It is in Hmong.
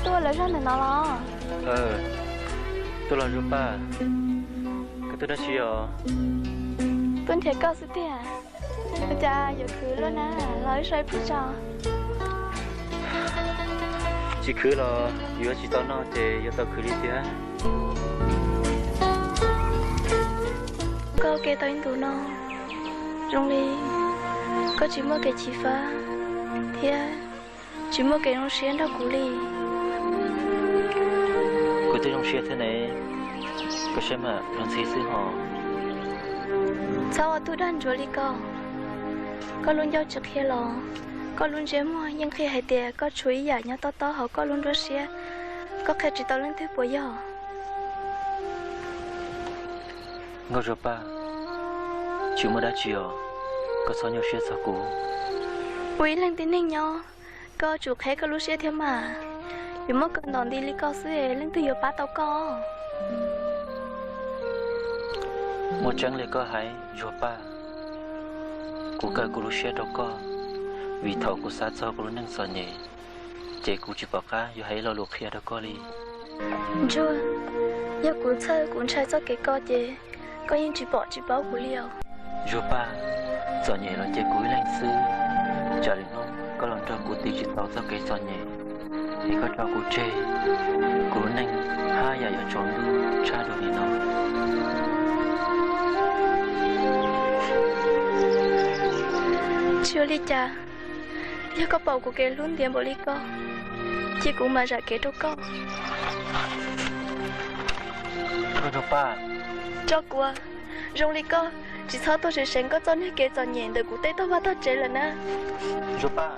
tuaj lawv zog ntawm no los? Tuaj los Ntsuag Paj, koj tuaj dab tsi os? Tuaj nrhiav koj xwb tiag. Ua cas yuav khwv luaj na, los wb so ib pliag tso. Tsis khwv los yuav tsis tau noj ces yuav tau khwv li tiag. Koj ua ke tau ib ntus no, zoo li koj tsis muaj kev xyiv fab thiab tsis muaj kev zoo siab nrog kuv li. Kuv twb zoo siab thiab ne, koj siab mam los ntxhi xwb hos. Txhob ua tug dag ntsuav li ko. Koj lub ncauj tsis qhia los koj lub ntsej muag yeej qhia hais tias koj tshuav ib yam nyob tob tob hauv koj lub nruab siab, koj qhia tsis tau leej twg puas yog? Nkauj Ntsuag Paj, tsis muaj dab tsi os, koj txhob nyuaj siab txog kuv. Ua ib leeg tib neeg nyob, koj tsum qheb koj lub siab thiab mas. Yuav muab kawm ntom nti li ko xwb leej twg yuav pab tau koj? Muaj tseeb li koj hais Ntsuag Paj, kuv kaw kuv lub siab rau koj, vim thaum kuv xav txog kuv lub neej txom nyem, ces kuv tsis pom qab yuav hais ib lo lus qhia rau koj li. Ntsuag, yog kuv txhawj kuv ntshai txoj kev ko ces koj yeej tsis pom tsis paub kuv li os. Ntsuag Paj, txom nyem los ces kuv ib leeg xwb, tsam lwm hnub koj los nrog kuv tiv tsis tau txoj kev txom nyem, es koj tso kuv tseg, kuv lub neej haj yam yuav tsaus ntuj tshaj dua li no. Tsis ua li cas, yog koj pom kuv kev hlub ntiav npaum li ko, cia kuv mam zam kev rau koj. Nkauj Ntsuag Paj, tso kuv, zoo li koj tsis txhob tuaj seev seev koj txoj niag kev txom nyem ntawm kuv tej tog vaj tog tsev lawm na. Ntsuag Paj.